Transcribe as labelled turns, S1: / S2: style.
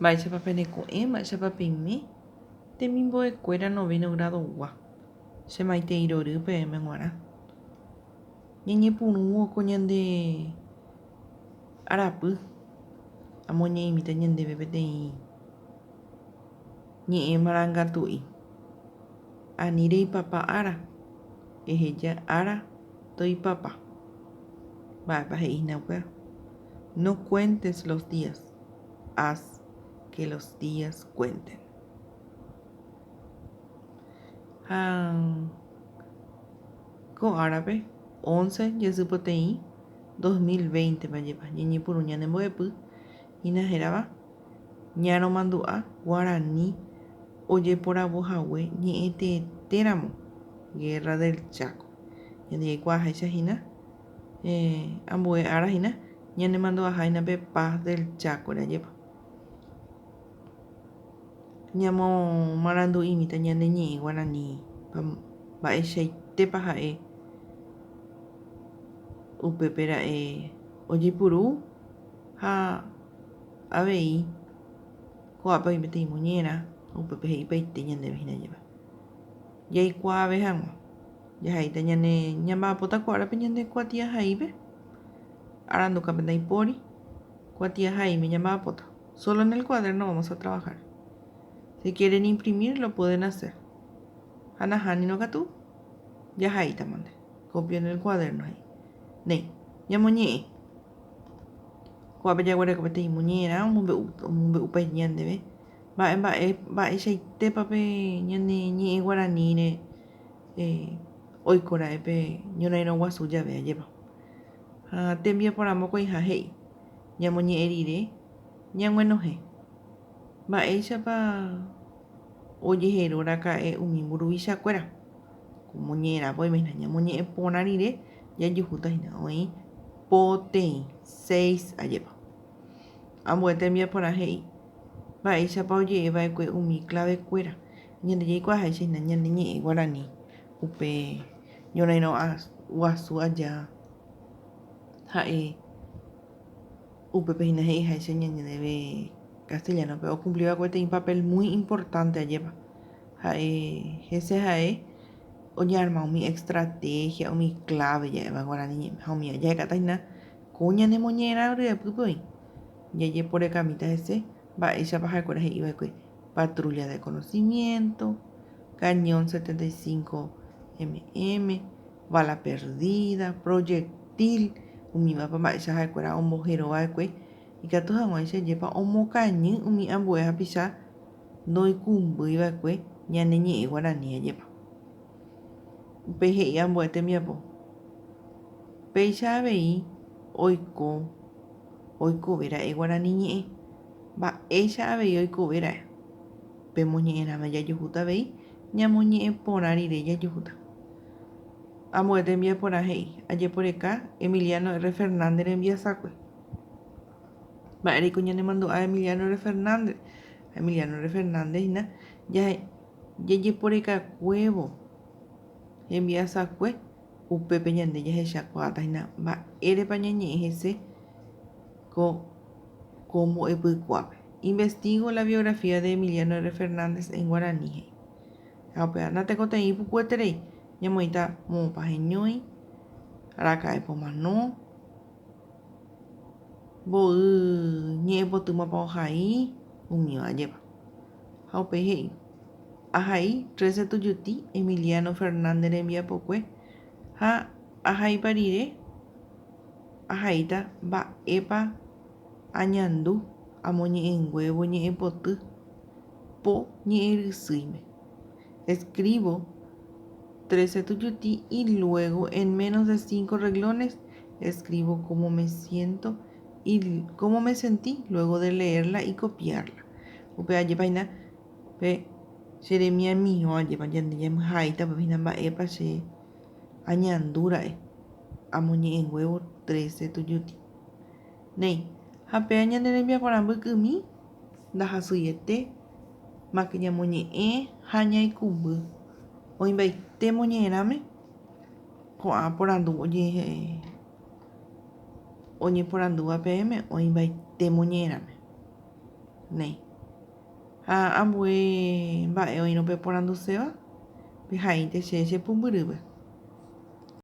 S1: Mba'éichapa peneko'ẽ, mba'éichapa peime temimbo'ekuéra noveno grado-gua. Che maitei rory peẽme g̃uarã. Ñañepyrũvo ko ñande arapy amoñe'ẽmíta ñandéve peteĩ ñe'ẽ marangatu'i. Ani reipapa ára, eheja ára toipapa. Mba'épa he'i hína upéva? No cuentes los días, haz que los días cuenten. Ha ko árape, once jasypoteĩ 2020-pe ajépa ñañepyrũ ñane mbo'epy hína hérava ñaromandu'a guarani ojeporavohague ñe'ẽteetéramo Guerra del Chaco. Ñande jaikuaaháicha hína ambue ára hína ñanemandu'aha hína pe Paz del Chaco-re ajépa. Ñamomarandu'imíta ñane ñe'ẽ guarani mba'eichaitépa ha'e upépe ra'e ojepuru ha avei ko'ápe oĩ peteĩ moñe'ẽrã upépe he'ipaite ñandéve hína jepe. Jaikuaave hag̃ua jahaíta ñane ñamba'apóta ko árape ñande kuatiahaípe arandukápe ndaipóri kuatiahaíme ñamba'apóta. Solo en el cuaderno vamos a trabajar. Si quieren imprimir, lo pueden hacer. Ha nahánirõ katu, jahaítamante. Copio en el cuaderno he'i. Néi, ñamoñe'ẽ. Ko'ápe jaguereko peteĩ moñe'ẽrã omombe'u omombe'upa ñandéve mba'e mba'e mba'eichaitépa pe ñane ñe'ẽ guaraníre oikóra'e pe ñorairõ guasu jave ajépa. Ha tembiaporã mokõiha he'i. Ñamoñe'ẽ rire ñag̃uenohẽ. Mba'éichapa ojehero raka'e umi mburuvichakuéra? Ko moñe'ẽrãpa oime hína ñamoñe'ẽ porã rire jajuhúta hína oĩ poteĩ, seis ajépa. Ambue tembiaporã he'i mba'éichapa oje'e va'ekue umi clavekuéra. Ñande jaikuaaháicha hína ñane ñe'ẽ guarani upe ñorairõ guasu aja. Ha'e upépe hína he'iháicha ñandéve castellano-pe okumplí va'ekue peteĩ papel muy importante ajépa. Ha'e hese ha'e oñearma umi estrategia, umi clave ja'éva guarani ñe'ẽme ha umi jahekáta hína ko ñanemoñe'ẽrã ryepýpe oĩ. Jajeporekamíta hese mba'éichapa ha'ekuéra he'i va'ekue patrulla de conocimiento, cañón 75 mm, bala perdida, proyectil, umívapa mba'éicha ha'ekuéra ombohero va'ekue ikatu hag̃uáicha jepa omokañy umi ambue hapicha ndoikũmbýi va'ekue ñane ñe'ẽ guarani ajépa. Upéi he'i ambue tembiapo. Péicha avei oiko oikove ra'e guarani ñe'ẽ. Mba'éicha avei oikove ra'e. Pemoñe'ẽrãme jajuhúta avei ñamoñe'ẽ porã rire jajuhúta. Ambue tembiaporã he'i, Ajeporeka Emiliano R. Fernández rembiasakue. Mba'éreiko ñanemandu'a Emiliano R. Fernández? Emiliano R. Fernández hína jajeporekakuévo hembiasakue, upépe ñande jahechakuaáta hína mba'érepa ñañe'ẽ hese ko ko mbo'epykuápe. Investigo la biografía de Emiliano R. Fernández en guaraní he'i. Ha upéva natekotevẽi ipukueterei, ñamoĩta moõpa heñói, araka'épa omano, mboy ñe'ẽpotýmapa ohai, umíva ajépa. Ha upéi he'i, Ahai trece tujuti Emiliano Fernández rembiapokue ha ahaipa rire ahaíta mba'épa añandu amoñe'ẽnguévo ñe'ẽpoty. Po ñe'ẽrysýime. Escribo trece tujuti y luego en menos de cinco renglones escribo cómo me siento y cómo me sentí luego de leerla y copiarla. Upe ajépa hína pe che remiamirõ ajépa ñande ñamyhaíta upépe hína mba'épa che añandu ra'e amoñe'ẽnguévo trece tujuti. Néi, ha péa ñane rembiaporã mbykymi. Ndahasyiete máke ñamoñe'ẽ ha ñaikũmby oĩmbaite moñe'ẽrãme ko'ã porandu oñeporandúva peẽme oĩmbaite moñe'ẽrãme. Néi. Ha ambue mba'e oĩrõ peporanduséva, pehaínte che che pumbyrýpe.